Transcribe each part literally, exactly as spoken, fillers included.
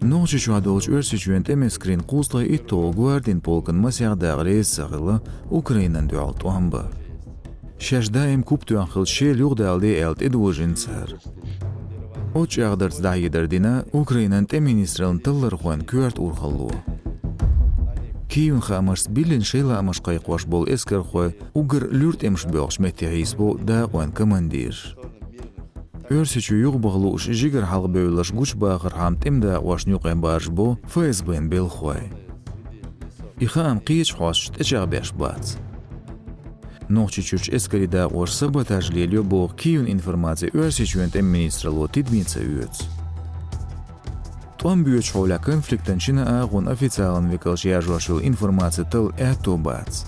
Нохчийчохь долчу Оьрсийчоьнан тӀеман эскарийн кхузткъе итталгӀа гвардин полкан масех дакъа реза ца хилла Украинан дуьхьал тӀом бан. Шаьш даим куп тоьхна хилча, Шелан юхадала де аьлла тӀедожийна цара. Оцу чӀагӀдарца дӀахьедар дина Украинан тӀеман министраллин таллархойн коьрта урхалло. Киевн хаамашца биллина шайн лаамаш кхайкхош болу эскархой уггар луьра тӀемаш боьлхучу метте хьийсабо дакъойн командирш. Оьрсийчоь юхабаха лууш жигара хьалхабевлларш гучубахархьама тӀеман дакъошна юкъахь баржабо ФСБ-н белхахой. И хаам кхечу хьосташа тӀечӀагӀбеш бац. Нохчийчуьрчу эскарийн дакъоша саботаж лелайо боху Киевн информаци Оьрсийчоьнан тӀеман министралло тидаме ца оьцу. ТӀом боьдучу хьолехь конфликтан шина агӀонан официалан векалша яржош йолу информаци талла аьтто бац.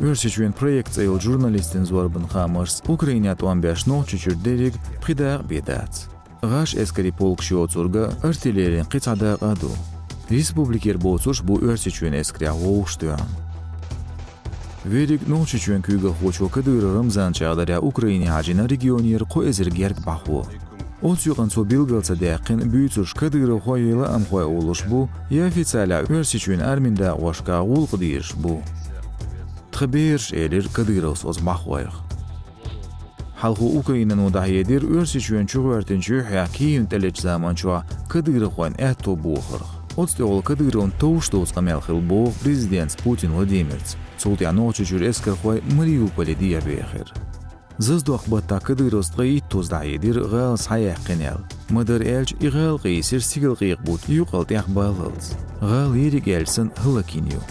Оьрсийчоьнан «Проект» цӀе йолчу журналистийн зорбанан хаамашца, Украинехь тӀом беш Нохчийчуьра дерриг пхи дакъа бен дац. ГӀаш эскарийн полкаш йоцург а, артиллерин кхин цхьа дакъа а ду. Республикера боцурш а бу Оьрсийчоьнан эскарехь вовшахтоьхна. Верриг Нохчийчоьнан куьйгалхочо Кадыров Рамзана чӀагӀдарехь Украине хьажийна регионера кхо эзар гергга бӀаьхо. Оцу юкъана цо билгал ца даьккхина, буьйцурш кадыровхой я лаамхой олуш бу, я официалехь Оьрсийчоьнан армин дакъошкахь гӀуллакх дезаш бу. Тхан бераш, элира Кадыровс оцу бӀаьхойх. Хьалхо Украинано дӀахьедира, Оьрсийчоьнна чугӀоьртинчу юьххьехь Киевна тӀелетачу заманчохь кадыровхойн аьтто бохурх. Оцу тӀехула Кадыровна товш доцу къамел хилла боху президентца Путин Владимирца. Цул тӀаьхьа Нохчийчуьра эскархой Мариуполе дехьабехира. Зазадоккху баттахь Кадыровс ткъе иттазза дӀахьедира, гӀала схьаяьккхина аьлла. Ма-дарра аьлча, и гӀала къийсира стигалкъекъа бутт юккъал тӀехбаллалц. ГӀала ерриг аьлча санна хӀаллакйина ю.